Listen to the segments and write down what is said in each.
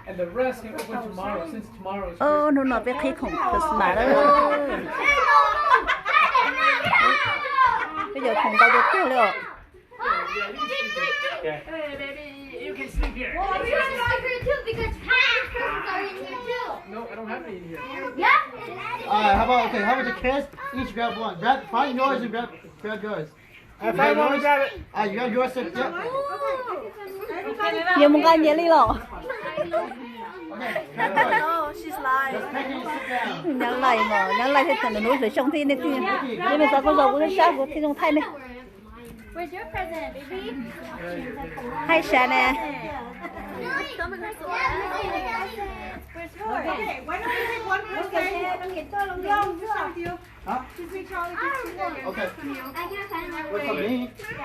And the rest can open tomorrow, since tomorrow is Christmas. Hnub no peb qhib khoom Christmas lawm. Peb cov khoom ntau tiag tiag li os. Okay. Hey, baby, you can sleep here. Well, you can sleep here too because Christmas presents are in here too. No, I don't have any in here. Yeah? All right, how about, okay, how about the kids? Each grab one. Grab, find yours and grab, grab yours. I find one, grab it. Ah, you got yours, sir? Yog mus nqa nyias li los? Nyab laj mas, nyab laj thiaj tau nws lub hlwv xyoo thiab nej thiaj. Yog nws xav koj zaum kuv sab kuv thiaj zoo thaij nej. Hais sas na. Huh? Okay. What's up, me? I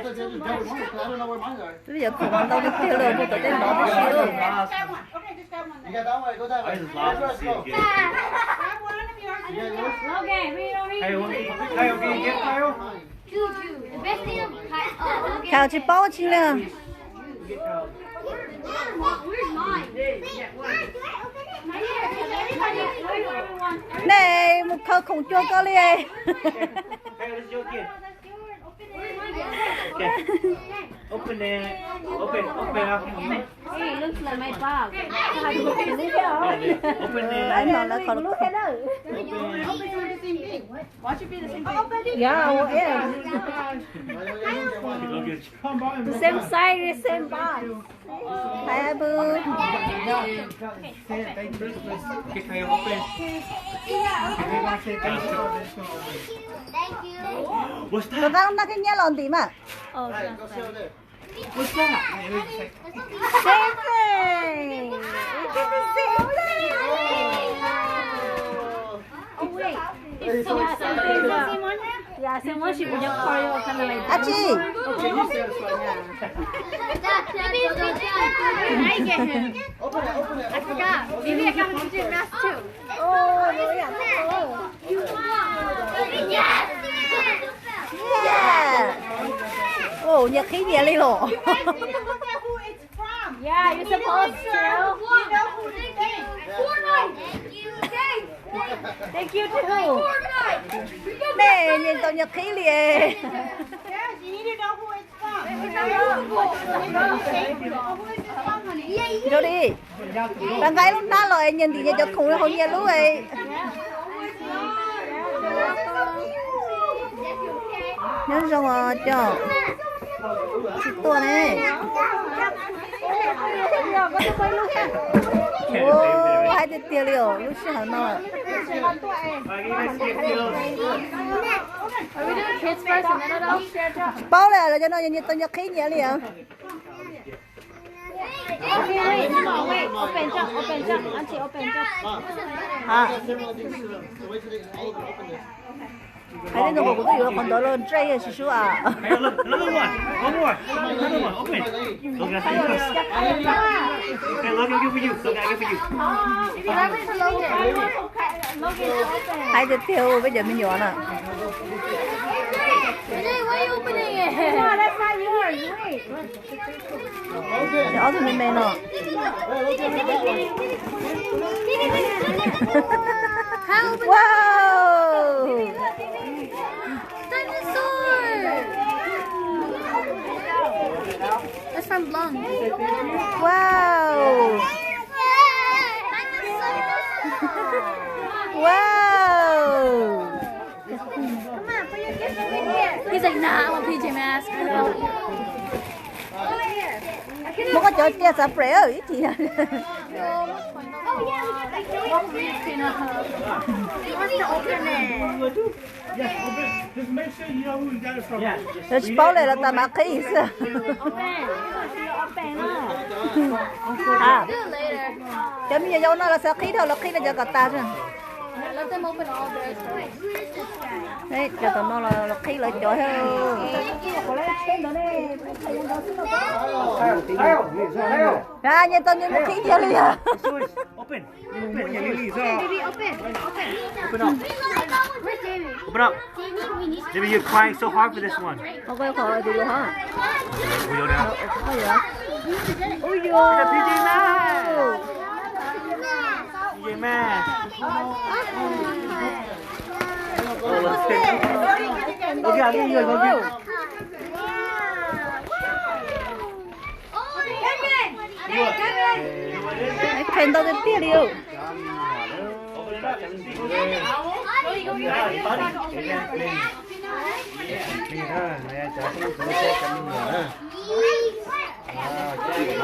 thought they were going to, I don't know where mine are. Twb yog khoom ntau tiag tiag lawm, kuv tom tej nov tib si lawm. You got that one? Go that way. I just lost the seat again. Hey, what, hey, what can you get, Kyle? Khaws tsis paub tsis li. Nej mus khaws khoom cuag koj li. Open it. Open, open up. Hey, it looks like my bag. Open it. Lawv no lawv khaws lub. Open it. Why should be the same thing? Yeah, well, yeah. The same size, the same box. Happy. What's that? Koj nqa koj nyiaj los ntim mas. What's that? Same thing. We did the same thing. Oh, wait. It's so exciting. Yeah, same one. She put your car, your kind of like Ab tsi? Okay, you satisfy me. Dad, Dad, go, go, go. Can I get him? Open it, open it, open it. I forgot. Maybe I got him to do mask too. Oh, yeah. Yeah. Oh, nyias qhib nyias li los. Yeah, you supposed to. Thank you too. Nej nyias tau nyias qhib li. Nrog li, tau nqa ib lub hnab los es nyias ntim nyias cov khoom hauv nyias lub. Nyob zoo os cov tsis tuaj ne. Ua, haib tiag tiag li os lub sij hawm no. Tsis paub li, lawv cov no nyias tau nyias qhib nyias li os. Hais tias kuv twb yuav qhov ntawd los ntsej yog tsis sub a. Hey, look, another one. One more. Another one. Open. Look at this. Hey, look, look for you. Look, I got for you. Hais tiag tiag peb cov me nyuam na. Today, why are you opening it? Cov ob tug me me no. Wow. Dinosaur. That's from Blonde. Wow. Wow. He's like, nah, I want P J Masks. Muab koj cov cia xav pres ib chim. Lawv tsis paub li, lawv tas mam qhib xwb. Cov me nyuam yaus no lawv xav qhib dhau, lawv qhib lawv cov kom tas xwb. Cov tom no los qhib lawv cov thiab. Nyias tau nyias mus qhib kiag li os. Open up. Jimmy, you're crying so hard for this one. Ui, yog phi yeej na. Yeej mas. Qhia ntau tiag tiag li.